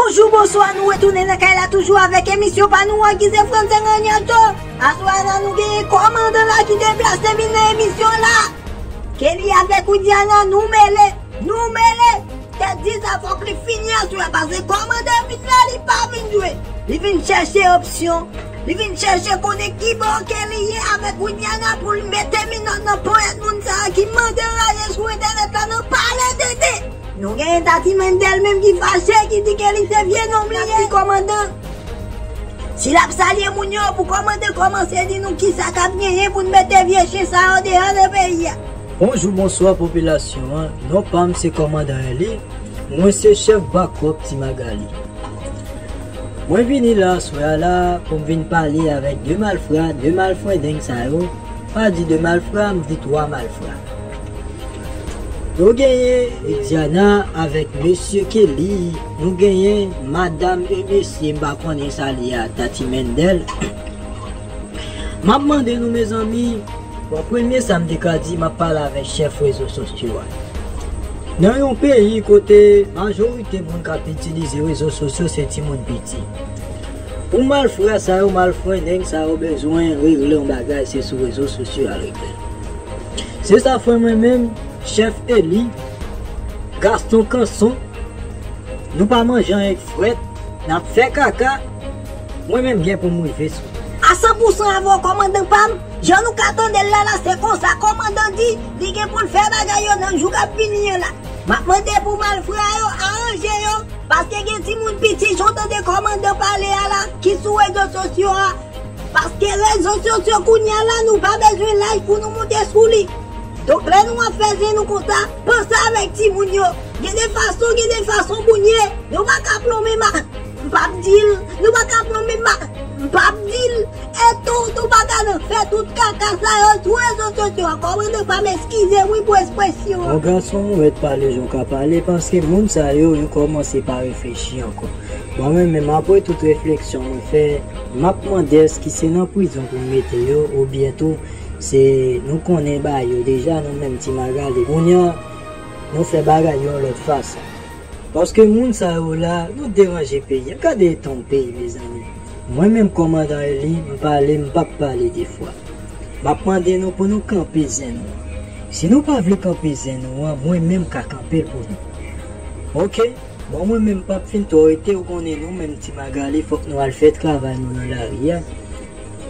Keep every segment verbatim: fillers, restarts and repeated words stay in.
Bonjou, bonswa, nou retounen nan kay la toujou avèk emisyon pa nou an ki se Franzen Ranyan Show. Aswè a la nou genyen kòmandan la ki deplase vin nan emisyon la. Kelly avèk Widiana, nou mele, nou mele. Tèt di sa fòk li fini aswè a, paske kòmandan vin la, li pa vin jwe. Li vin chèche opsyon, li vin chèche konnen ki bò Kelly ye avèk Widiana pou l mete minòt nan ponyèt moun sa a ki mande anraje sou entènèt la nan pale tete. Nou genyen Tati Mendel menm ki fache, ki di Kelly se vye nonm li ye. Kòmandan, si l ap salye moun yo pou kòmandan kòmanse di nou kisa k ap genyen pou n mete vye chen sa yo deyò nan peyi a. Bonjou, bonswa popilasyon an. Non pa m se kòmandan Eli. Mwen se chèf bakòp Ti Magali. Mwen vini la aswè a la pou m vin pale avèk de malfra, de malfrendeng sa yo. Pa di de malfra, m di twa malfra. Nou genyen Widiana avèk mesye Kelly, nou genyen madanm e mesye, m pa konnen sa li a, Tati Mendel. M ap mande nou, mezanmi, bon, premye sa m te ka di, m ap pale avèk chèf rezo sosyo a. Nan yon peyi kote majorite moun k ap itilize rezo sosyo se timoun piti. Pou malfra sa yo, malfrendeng sa yo bezwen regle yon bagay, se sou rezo sosyo y al regle l. Se sa frè mwen menm, chèf Eli, Gaston Kanson, nou pa manje anyen k frèt, n ap fè kaka, mwen menm gen pou m rive sou. A san pou san avè w, kòmandan pa m, jan nou ka tande l la la, se konsa kòmandan di, li gen pou l fè bagay yo nan jou k ap vini an la. M ap mande pou malfra yo aranje yo, paske gen timoun piti, jan w tande kòmandan pale a la, ki sou rezo sosyo a. Paske rezo sosyo kounye a la, nou pa bezwen laj pou nou moute sou li. Donk, lè nou ap fè zen nou konsa, panse avèk timoun yo. Gen de fason, gen de fason pou n ye. Nou pa ka plonmen ma-, m p ap di l. Nou pa ka plonmen ma-, m p ap di l. E tou, nou pa ka nan fè tout kaka sa yo sou rezo sosyo a. Kòmandan pa m, eskize m wi pou ekspresyon an. Bon, gason, ou mèt pale jan w ka pale, paske moun sa yo, yo kòmanse pa reflechi ankò. Bon, mwen menm, apre tout refleksyon mwen fè, m ap mande èske se nan prizon pou n mete yo, oubyen tou, se nou konnen bagay yo deja, nou menm Ti Magali. Kounye a, nou fè bagay yo yon lòt fason. Paske moun sa yo la, yo deranje peyi a. Gade eta yon peyi, mezanmi. Mwen menm kòmandan Eli, m pale, m p ap pale de fwa. M ap mande nou pou nou kanpe zen nou an. Si nou pa vle kanpe zen nou an, mwen menm ka kanpe l pou nou. Oke? Bon, mwen menm p ap fin twò rete, ou konnen nou menm Ti Magali, fòk nou al fè travay nou nan lari a.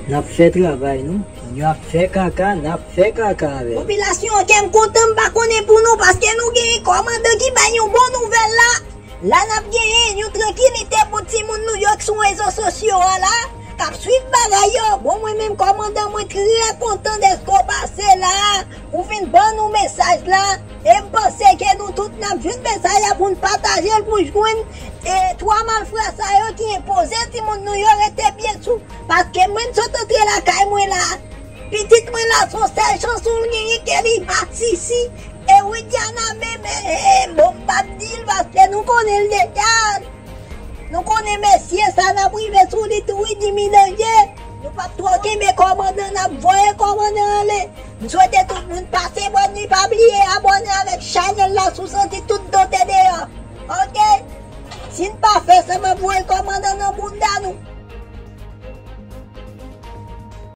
N ap fè travay nou, moun yo ap fè kaka, n ap fè kaka avè yo. Popilasyon an, kè m kontan, m pa konnen pou nou, paske nou genyen kòmandan ki bay yon bon nouvèl la. La n ap genyen yon trankilite pou timoun nou yo ki sou rezo sosyo a la, k ap swiv bagay yo. Bon, mwen menm kòmandan, mwen trè kontan dèske w pase la, ou vin ban nou mesaj la. E m panse ke nou tout n ap jwenn mesaj la pou n pataje l pou jwenn, e, twa malfra sa yo ki enpoze timoun nou yo rete byen sou. Paske mwen m sot antre lakay mwen la. Pitit mwen la, se yon sèl chans ou l genyen ke li masisi. E Widiana menm, e, e, bon, m p ap di l paske nou konnen l deja. Nou konnen mesye sa, n ap rive sou li tou wi, Jimmy Danje. Nou p ap twò kenbe kòmandan, n ap voye kòmandan anle. M swete tout moun pase bòn nwi, pa bliye abòne avèk chanèl la si w santi tout do te deyò. Oke? Si n pa fè sa, m ap voye kòmandan nan bounda nou.